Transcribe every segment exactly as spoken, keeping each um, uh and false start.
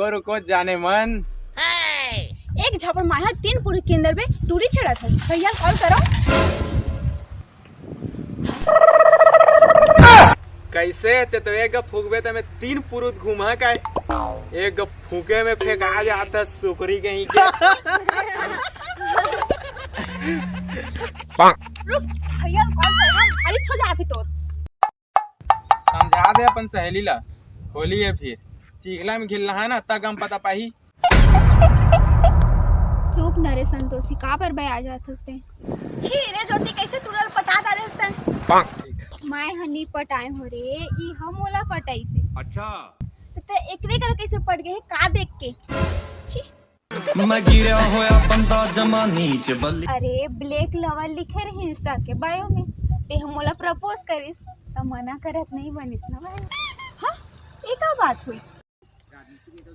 रुको जाने मन। एक झापड़ मारा तीन पुरुत के अंदर में टूरी चढ़त हे। भैया कॉल करो। कैसे ते तो एक फूकबे त मैं तीन पुरुत घुमा का, एक फूके में फेंका जात हे सुकरी कहीं के। रुक, भैया कॉल कर, हम खाली छो जाते तोर। समझा दे अपन सहेली ला, होली हे फिर चिखला में घिलना हे ना, तब हम पता पाही। चुप न रे संतोषी, काबर बया जात हस ते? छी रे ज्योति, कैसे तू ला पटा डारे हस ते? मैं ह नी पटाए हो रे, ई ह मोला पटाइस हे। अच्छा। त ते एकरे कर कैसे पट गे हे, का देख के? छी। मैं गिरा होया बंदा जमा नीच बल्ली। अरे, ब्लैक लवर लिखे रही इंस्टा के बायो में, ते ह मोला प्रपोज करिस, त मना करत नहीं बनिस ना भाई। हाँ, ये का बात हुई?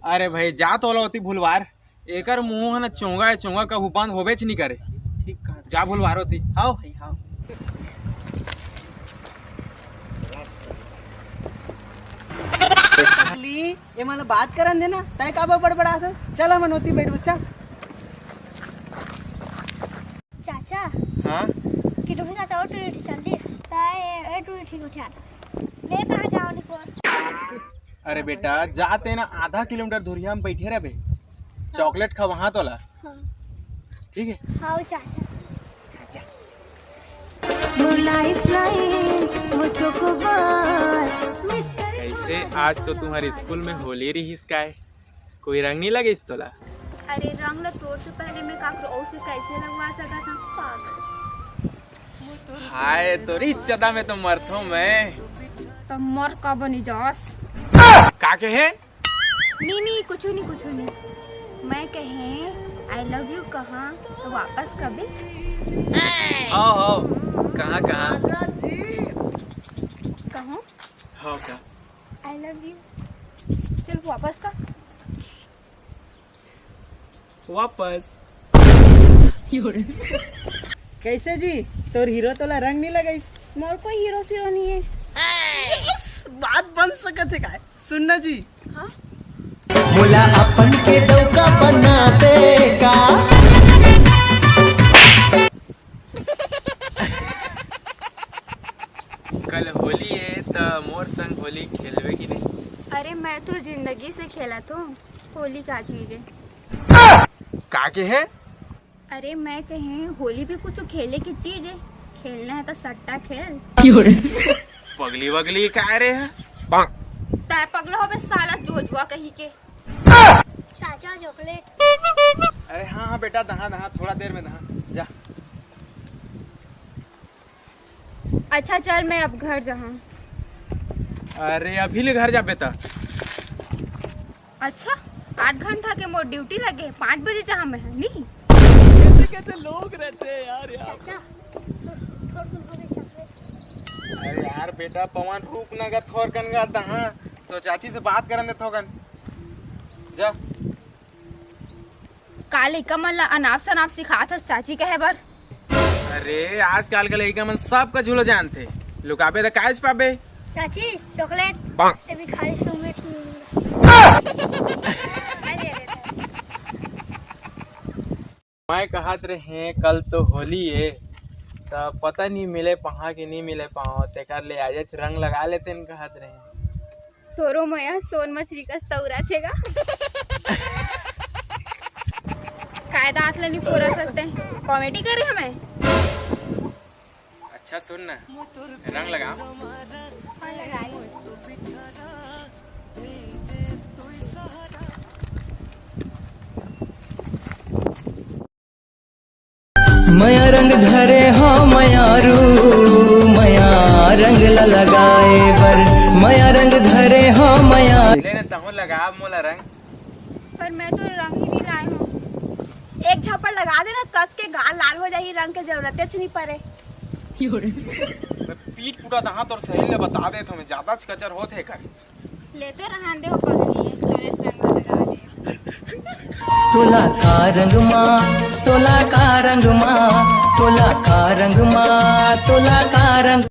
अरे भाई, जा तो ओला ओती भुलवार, एकर मुंह ह ना चोंगा हे, चोंगा कहू बंद होबेच नी करे। ठीक कहा। जा भुलवार ओती। हाव भाई, हाव। ली, ये मतलब बात करन देना, तय काबर बड़बड़ात हस? चल हमन ओती बैठबो, चल। चाचा। हाँ? किलो चाचा, ओ टूरी ठीक चल दिस। तय ए टूरी ठीक उठा। ले कहाँ जाओ निकोर? अरे बेटा, जा ते ना आधा किलोमीटर दूरिया में बैठे रहबे, हाँ। चॉकलेट खवाहा तोला। हाँ। ठीक है? हाँ, चाचा। वो लाइफलाइन, वो चोकोबार, मिस करे। कैसे आज तो तुम्हारे स्कूल में होली रहिस काय? कोई रंग नहीं लगे इस तोला? अरे रंग ला तोर से पहले मैं काकरो अउ से कैसे लगवा सकत हूँ? पागल। हाय तोरी चदा में तो मरथो मैं। तो मर का बनी जास? का के है? नी, नी, कुछ नहीं, कुछ नहीं। मैं कहे, "I love you" कहाँ, तो वापस कभी? हाँ, हाँ, कहाँ, कहाँ? कहूँ? हाँ, का? "I love you।" चल, वापस का? वापस। कैसे जी, तोर हीरो तोला रंग नहीं लगाइस? मोर कोई हीरो सीरो नहीं है। Yes, बात बन सकत है काय? सुन ना जी। हाँ? मोला अपन के डौका बना दे का। कल होली है, त मोर संग होली खेलबे कि नहीं? अरे, मैं तो जिंदगी से खेलत हूँ, होली का चीज है? का के है? अरे, मैं कहे, होली भी कुछ खेले की चीज है, खेलना है तो सट्टा खेल। क्यों रे? पगली वगली का रे है? तय पगला होबे साला, जो जुआ कहीं के। चाचा, चॉकलेट। अरे हाँ, हाँ बेटा, दहा, दहा, थोड़ा देर में दहा, जा। अच्छा चल, मैं अब घर जाहूँ। अरे अभी ले घर जाबे त? अच्छा, आठ घंटा के मोर ड्यूटी लगे, पाँच बजे जाहूँ मैं, नहीं? कैसे कैसे लोग रहते हैं यार, यार। चाचा, थो-, थो-, थो-, थो-, थो-, अरे यार बेटा पवन, रुक ना गा, थोर कन गा दहा, तो चाची से बात करन दे थोकन। जा। का लइका मन ला अनाप शनाप सिखात हस चाची कहे बर? अरे, आजकल के लइका मन सब का झूलो जानथे। लुकाबे त काहेच पाबे। चाची, चॉकलेट। बांक। अभी खाली सौ मिनट नहीं मिला। अरे, अरे, अरे। मैं कहत रहे, कल तो होली है, त पता नहीं मिले पाहा कि नहीं मिले पाहा, तेकर ले आजेच रंग लगा लेते न कहत रहे। तोरो मया सोन मछली कस तौरा थे गा। काय दांत ल नी फोरत हस ते? कॉमेडी करे हमें। अच्छा सुन ना, रंग लगा। हाँ, लगा ले। मया रंग धरे हो मयारू, मया रंग ला लगाए बर, मया रंग धरे हो मया। ले ने तहूँ लगा मोला रंग। पर मैं तो रंग ही नहीं लाए हूँ। एक झापड़ लगा देना, कस के गाल लाल हो जाही, रंग के जरूरत च नहीं पड़े। मैं पीट पुटा दहा तोर सहेली ले बता दे, तो मैं ज्यादा कचर होत है कर। ले तो रहन दे हो पगली, एक सुरेश रंग लगा दे। तोला का रंग मा, तोला का रंग मा, तोला का रंग मा, तोला का रंग।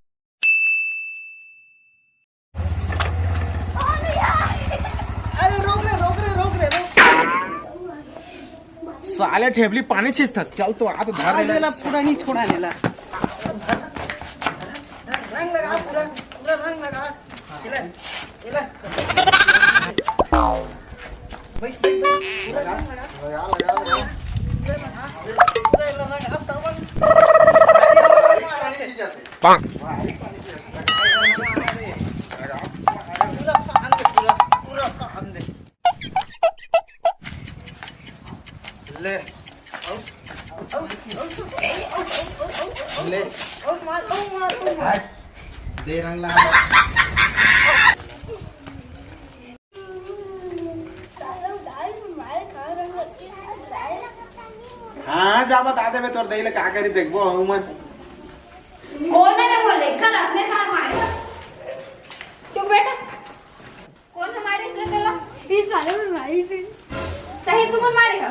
अरे रोक रे, रोक रे, रोक रे, रोक। साले ठेबली पानी छींचथस, चल तो आ तो धर आज ले। एला पूरा नहीं छोड़ा नेला। रंग लगा पूरा, पूरा रंग लगा। एला, एला। बैठ, बैठ, बैठ। पूरा रंग लगा। लगा, लगा, लगा। पूरा एला रंग, आ, सावन। पूरा सान दे, पूरा, पूरा सान दे। ले। ले। दे रंग लगा। हाँ, जा बता देबे तोर दई ले का करी देखबो हमन। कोन हे रे वो लइका ल अतने मार मारे? चुप बेटा। कोन ह मारे इसने तोला? ये साले मन मारे फिर। सही तुमन मारे ह?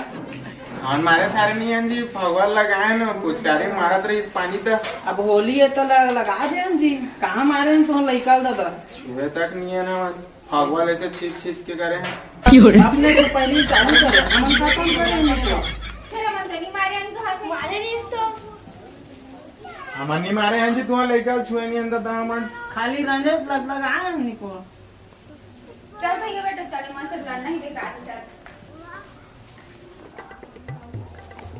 हमन मारे सारे नहीं हन जी, फगवा लगाए न, पुचकारी मारत रहिस पानी त। अब होली हे त ल-, लगा दे हन जी। कहाँ मारे हन तुमन लइका ल दादा? छुए तक नहीं हे ना मन। फगवा ले से छींच छींच के करे हन। आपने तो पहले ही चालू करे, हमन खत्म करे हन तो। फिर हमन तो नहीं मारे हन तो, हाथ में मारे नहीं तो। हमन नहीं मारे हन जी, तुमन लइका ल छुए नहीं हन त हमन। खाली रंजत लग लगाए हन निको। चल भैया बेटा, चल, मन से लड़ना ही बेकार है, चल।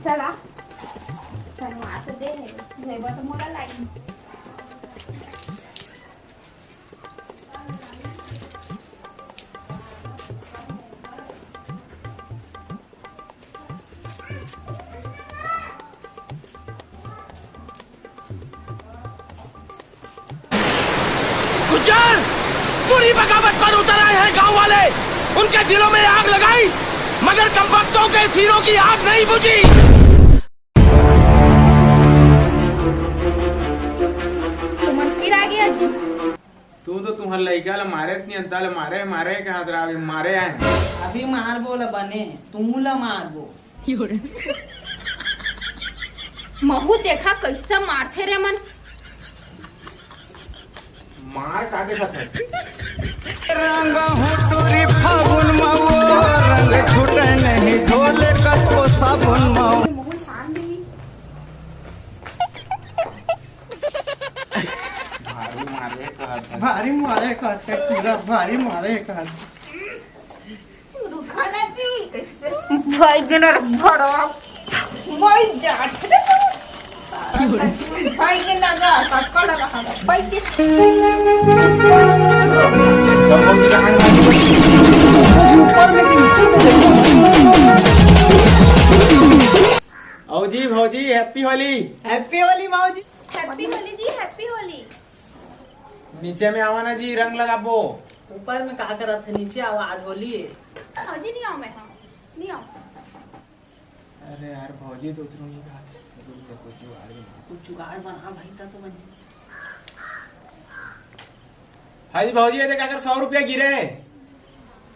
चल आ। चल, वहाँ से दे है, भेबा तो मोला लाई। गुज्जर, बुरी बगावत पर उतर आए हैं गांव वाले। उनके दिलों में आग लगाई, मगर कमबख्तों के सीनों की आग नहीं बुझी। तुमन फिर आ गया जी। तू तो तुम्हार लइका ला मारे नहीं अंता ले मारे, मारे के हाथ रहा, अभी मारे आए। अभी मारबो ला बने, तू ला मारबो। महू देखा कैसे मारथे रे मन। मार का देखत है? रंग हुटुरी फागुन मा वो, रंग छूटे नहीं धोले कसको साबुन मा वो। भारी मारे कहत है। भारी मारे कहत है, पूरा भारी मारे कहत है। भाई के नर भरा। भाई जात रे। भाई के लगा, सबका लगा, भाई के। ऊपर में नीचे में। भौजी, भौजी, happy होली। Happy होली, भौजी। Happy होली जी, happy होली। नीचे में आवा ना जी, रंग लगाबो। ऊपर में का करत है, नीचे आवा, आज होली है। हाँ जी, नहीं आऊँ मैं, हाँ, नहीं आऊँ। अरे यार, भौजी तो उतरू नहीं कहा थे। कुछ जुगाड़ बना। कुछ जुगाड़ बना भाई, तब तो बन। हाँ जी भौजी, ये देख, अगर सौ रुपया गिरे।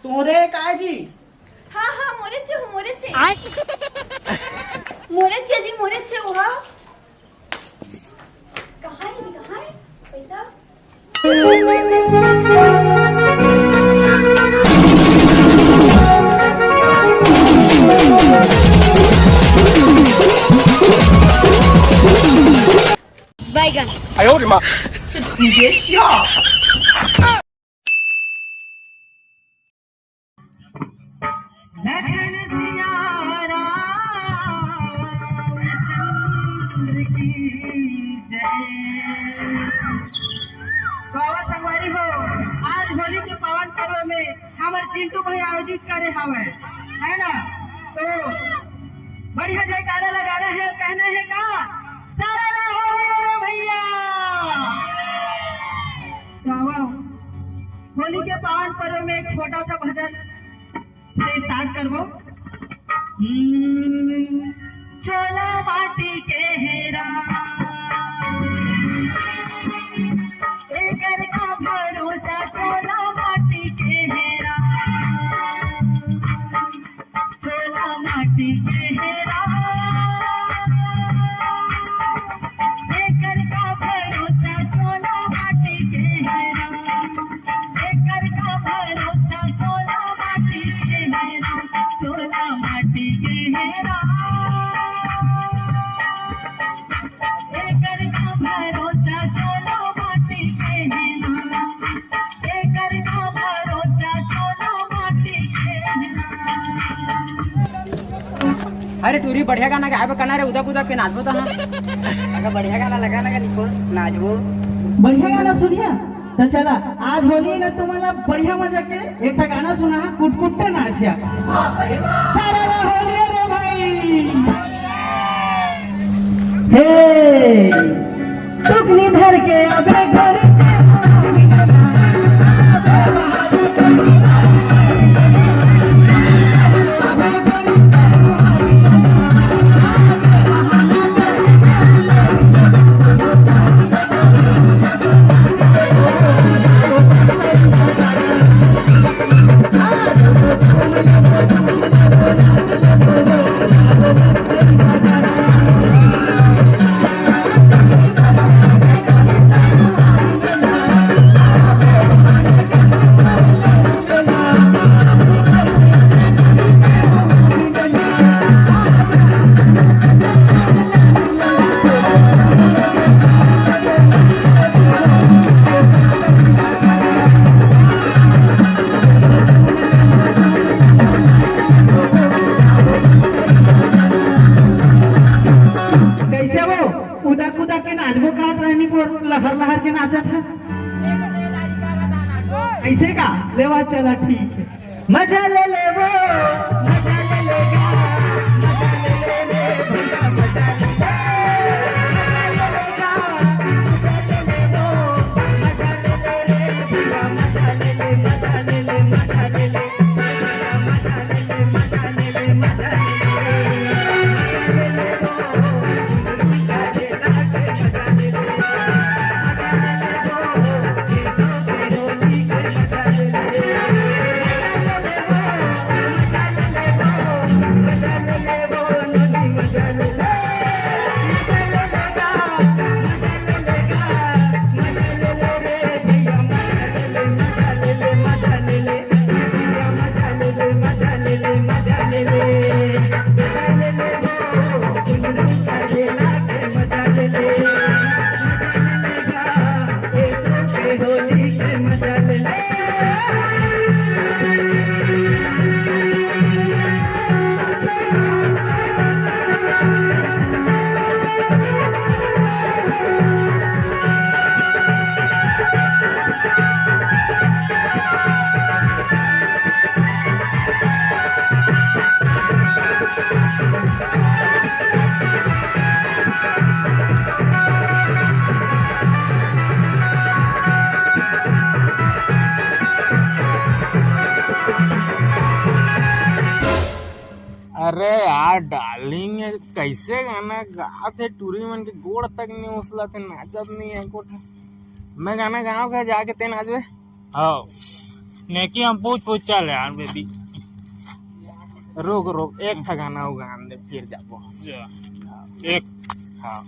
तोरे का जी? हाँ, हाँ, मोरे चे, मोरे चे। आय। मोरे चे जी, मोरे चे, वो हाँ। कहाँ है जी, कहाँ है पैसा? बैगन। आयो रे माँ। लखन सिया रामचंद्र की जय। बाबा संगवारी हो, आज होली के पावन पर्व में हमर चिंटू भाई आयोजित करे हवे, है ना? तो बढ़िया जयकारा लगाना है, कहना है का? सारा राम होली बोलो भैया। तो आओ, होली के पावन पर्व में एक छोटा सा भजन से start करबो। हम्म, चोला माटी के हेरा, एकर का भरोसा, चोला माटी के हेरा। चोला माटी के हेरा, एकर का भरोसा, चोला माटी के हेरा, एकर का भरोसा, चोला माटी के हेरा, चोला माटी के हेरा। अरे टूरी, बढ़िया गाना गाए बर कना रे, उदक उदक के नाचबो त हाँ। अगर बढ़िया गाना लगा ना निको, नाचबो। बढ़िया गाना सुनिया। तो चला, आज होली है ना, तुम्हाला बढ़िया मजा के एक ठा गाना सुना, कुटकुट्टे नाचिया। सारा रा होली है रे भाई। हे, टुकनी धर के अबे घर के कैसे वो उदा कुदा के नाचबो कहत रहनी, वो लहर लहर के नाचत है। ऐसे का? ले बात चला, ठीक है। मजा ले ले वो, मजा ले लेगा, मजा ले ले रे भैया, मजा ले ले। अरे यार डार्लिंग, ये कैसे गाना गात हे? टूरी मन के गोड़ तक नहीं उछलत हे, नाचत नहीं हे एको ठा। मैं गाना गाँव का जाके तेन आज बे। हाँ, नेकी हम पूछ पूछ चल यार बेबी। रुक रुक, एक ठा गाना अउ गान दे, फिर जाबो। जा। एक। हाँ।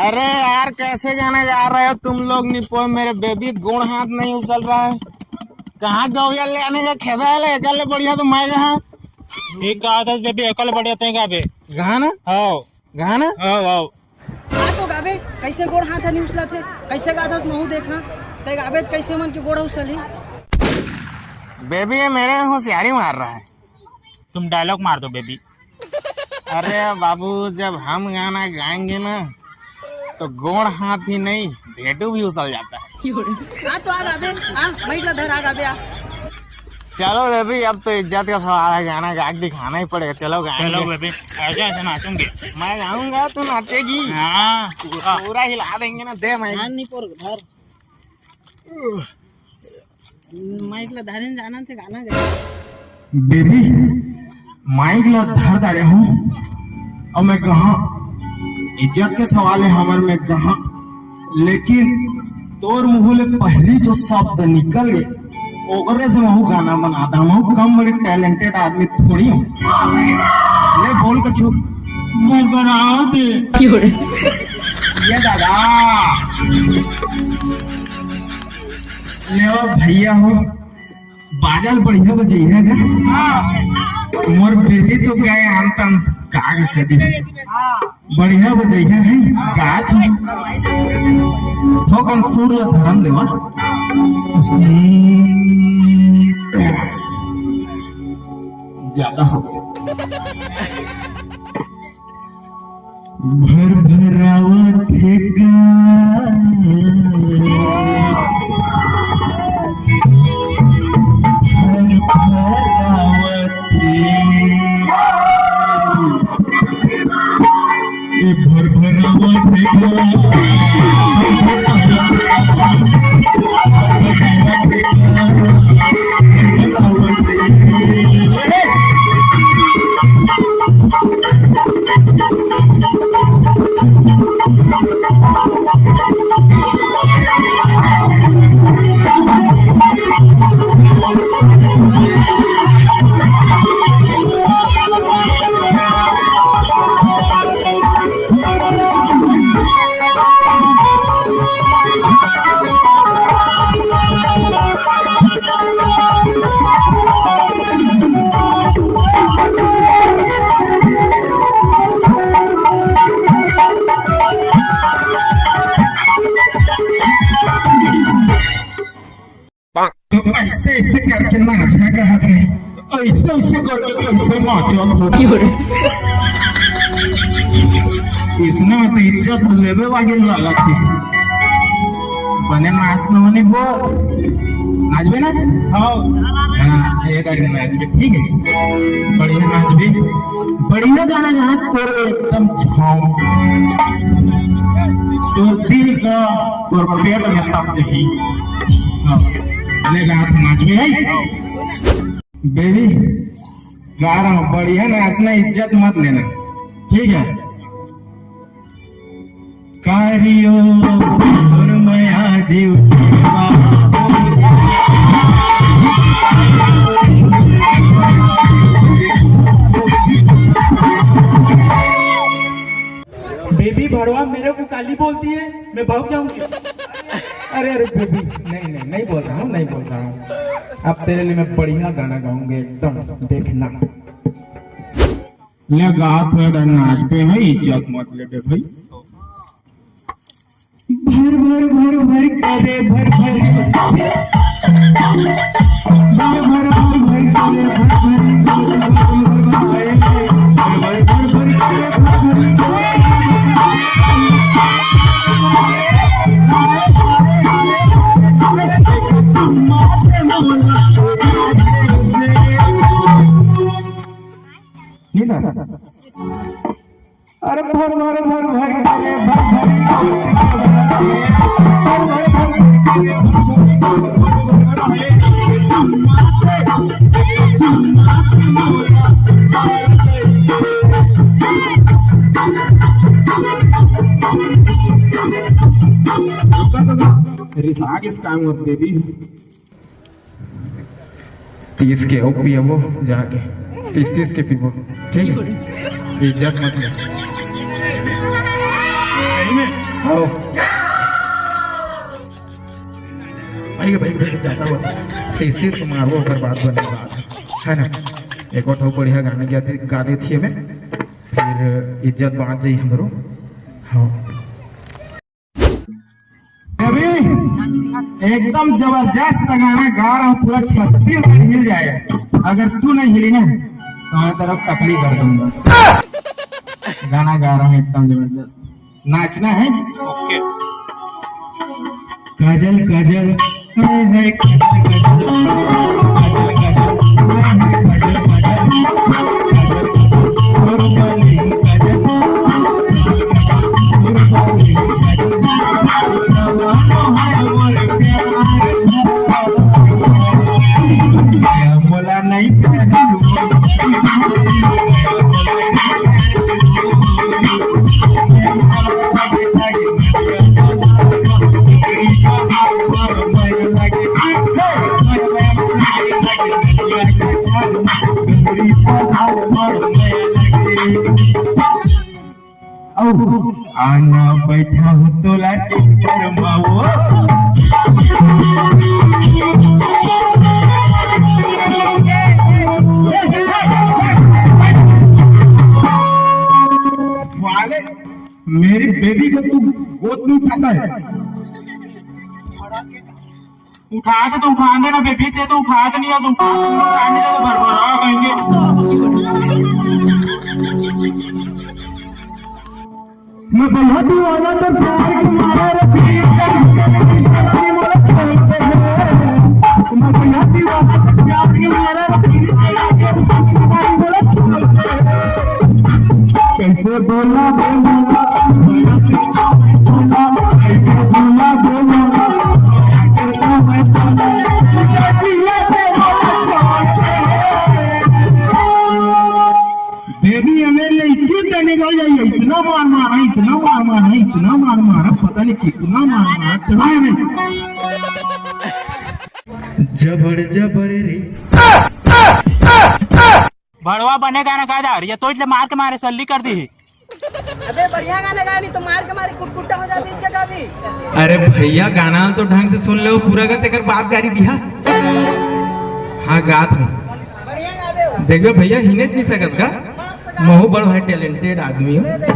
अरे यार, कैसे गाने जा रहे हो तुम लोग? निपो, मेरे बेबी गोड़ हाथ नहीं उछल रहा है। कहाँ गौया ले आने का खेदा है ले, एकर ले बढ़िया तो मैं जहाँ। ठीक गाथस बेबी, अकल बढ़िया तैं गाबे। गाना? हव। गाना? हव, हव। हाँ तो गाबे, कैसे गोड़ हाथ ह निउसलत हे, कैसे गाथस महू देखा, तैं गाबे त कैसे मन के गोड़ उसलही। बेबी, ये मेरे में होशियारी मार रहा है। तुम डायलॉग मार दो बेबी। अरे बाबू, जब हम गाना गाएंगे ना, तो गोड़ हाथ ही नहीं, भेटू भी उसल जाता है। आ तो आ गाबे, आ, माइक ला धर, आ गाबे, आ। चलो बेबी, अब तो इज्जत का सवाल है, गाना गा के दिखाना ही पड़ेगा। चलो गाएंगे। चलो बेबी, ऐसे ऐसे नाचेंगे। मैं गाऊंगा, तू नाचेगी। हाँ। पूरा हिला देंगे ना, दे माइक। ध्यान नहीं पर धर। माइक ला धरे जाना थे, गाना गा। बेबी, माइक ला धर डारे हूँ, अउ मैं कहा, इज्जत के सवाल है हमर, मैं कहा, लेकिन तोर मुंह ले पहली जो शब्द निकल गए, ओकरे से महू गाना बना दा। महू कम बड़े टैलेंटेड आदमी थोड़ी हूँ। ले बोल कछु। मैं बनाओ थे। ये दादा। ले ओ भैया हो, बाजा ल बढ़िया बजइहा गा। मोर बेबी तो गए आन तान का कर दी। बढ़िया बजइहा है, गा। थोकन सुर ल धरन देवा। हम्म, ज्यादा हो गया। भर भरावत हे गा। भर भरावत हे। ए भर भरावत हे गा। तो ऐसे ऐसे करके नाचना कहा थे, ऐसे ऐसे करके कैसे नाचत हो? इसने तो इज्जत लेवे वाली लगा थी। बने नाच न होनी बोल। नाचबे ना? हाँ। हाँ, ये तारीफ नाचबे, ठीक है। बढ़िया नाचबे। बढ़िया गाना गाना तोर एकदम छाव। तोर दिल का, तोर पेट में तप जाही। हाँ। ले गा, नाचबे है। बेबी, गा रहा हूँ, बढ़िया नाचना, इज्जत मत लेना, ठीक है? कारियो और मया जीव। बेबी भड़वा मेरे को काली बोलती है, मैं भाग जाऊंगी। अरे अरे बेबी, नहीं नहीं, नहीं बोल रहा हूँ, नहीं बोल रहा हूँ। अब तेरे लिए मैं बढ़िया गाना गाऊंगी, एकदम देखना। ले गा थोड़ा नाच पे है, इज्जत मत ले बे भाई। भर भर भर भर करे भर भर। भर भर भर भर करे भर भर। भर भर भर भर करे भर भर। नहीं ना। अरे भर भर भर भर करे भर भर। रिसा के स्कैम और बेबी। तीस के अउ पियबो जाके, तीस तीस के पीबो, ठीक है? इज्जत मत ले। आओ। भाई, भाई, भाई, जाता हुआ। तीस तीस को मारबो, ओकर बाद बनेगा, है ना? एक ठो बढ़िया गाना गा दे, गा देथी हमें, फिर इज्जत बांच जाई हमरो। हाँ। अभी एकदम जबरदस्त गाना गा रहा हूँ, पूरा छत्तीसगढ़ हिल जाएगा। अगर तू नहीं हिली ना, तो मैं तेरा टकली कर दूंगा। गाना गा रहा हूँ एकदम जबरदस्त, नाचना है। ओके। काजल काजल, हाय हाय काजल काजल, काजल काजल, हाय हाय काजल काजल, काजल काजल, तोर बाली काजल, तोर बाली काजल, जमानो है मोर प्यार। मोला नहीं आना बैठा हो तोला टिक्कर माओ। वाले, मेरी बेबी को तू गोद में उठाता है? उठाते तो उठाते ना बेबी, ते तो उठाते नहीं है, तो उठाते नहीं, उठाने दे तो भरभरा कहेंगे। मैं भैया दीवाना तो प्यार के मारा रे, प्यार के मारा रे, मैं भैया दीवाना तो प्यार के मारा रे, प्यार के मारा रे, कैसे बोला बे मोला, कैसे बोला बे मोला, बेबी हमें ले इतने निकल जाइए, इतना मार मारा, इतना मार मारा, इतना मार मारा, पता नहीं कितना मार मारा, चढ़ाए में। जबर जबर रे। भड़वा बने गाना गा डार, ये तो इसलिए मार के मारे सल्ली कर दी। अबे बढ़िया गाना गा, नहीं तो मार के मारे कुटकुटा हो जाती इस जगह भी। अरे भैया, गाना तो ढंग से सुन लो पूरा, का तेकर बाप गारी दिया। हाँ, गात हूँ। बढ़िया गावे हो। देखो भैया, हिने नहीं सकत का। मस्त गा। महू बड़ भाई टैलेंटेड आदमी हो। दे दे तो।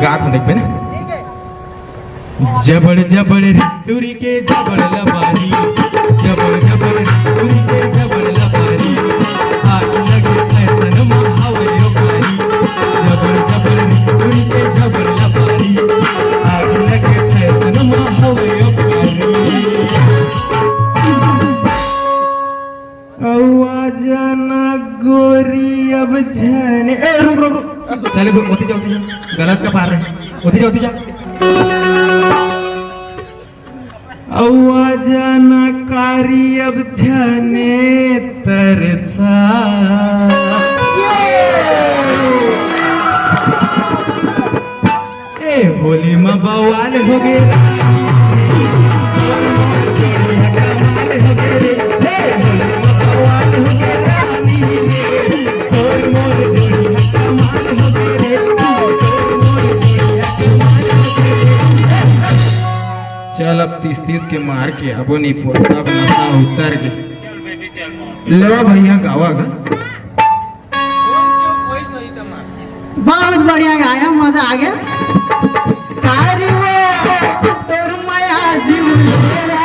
गात हूँ, देखबे ना। ठीक है। जबड़ जबड़ रे टुरी के जबड़ लबारी, जबड़ जबड़ रे टुरी के जबड़ लबारी, आग लगे फैशन मा हवे यो कारी। जबड़ जबड़ रे टुरी के जबड़ लबारी, आग लगे फैशन मा हवे यो कारी। अउ आ जाना गोरी अब झने। ए, रुक, रुक, रुक। चले, रुक, ओती जा, ओती जा। गलत का पार है। ओती जा, ओती जा। अउ आ जाना कारी अब झने तरसा। ए होली मा बवाल हो गे। चल, अब तीस तीस के मार के आबो नहीं पोता, अब नशा उतर के। ले भैया, गावा गा। बहुत बढ़िया गाया, मजा आ गया। कारी वो तोर माया जीव मेरा।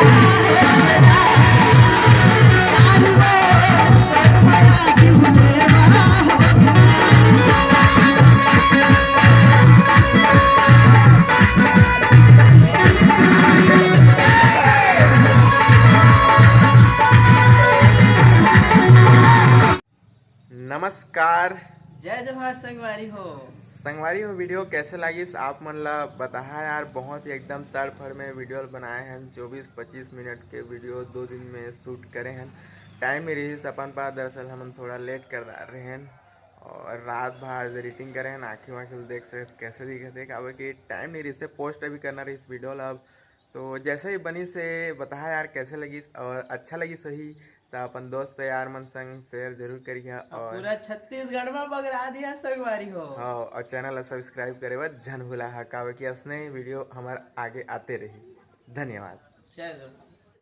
नमस्कार। जय जोहार संगवारी हो। संगवारी हो, वीडियो कैसे लागिस आप मन ला बताहा यार। बहुत ही एकदम तड़फड़ में वीडियो बनाए हैं, चौबीस पच्चीस मिनट के वीडियो दो दिन में शूट करे हैं। टाइम नहीं रहिस अपन पास, दरअसल हमन थोड़ा लेट कर रहे हैं और रात भर एडिटिंग करे हैं। आँखी वाँखी देख सकत कैसे दिखत है, काबर कि टाइम नहीं रहिस, पोस्ट अभी करना रहिस वीडियो ला। अब तो जैसे ही बनी से बताहा यार कैसे लगिस, और अच्छा लगिस सही त अपन दोस्त यार मन संग शेयर जरूर करिहा। और पूरा छत्तीसगढ़ में बगरा दिया संगवारी हो। हाँ, और चैनल ला सब्सक्राइब करे बर झन भुलाहा, काबर कि असने वीडियो हमार आगे आते रही। धन्यवाद। जय जोहार।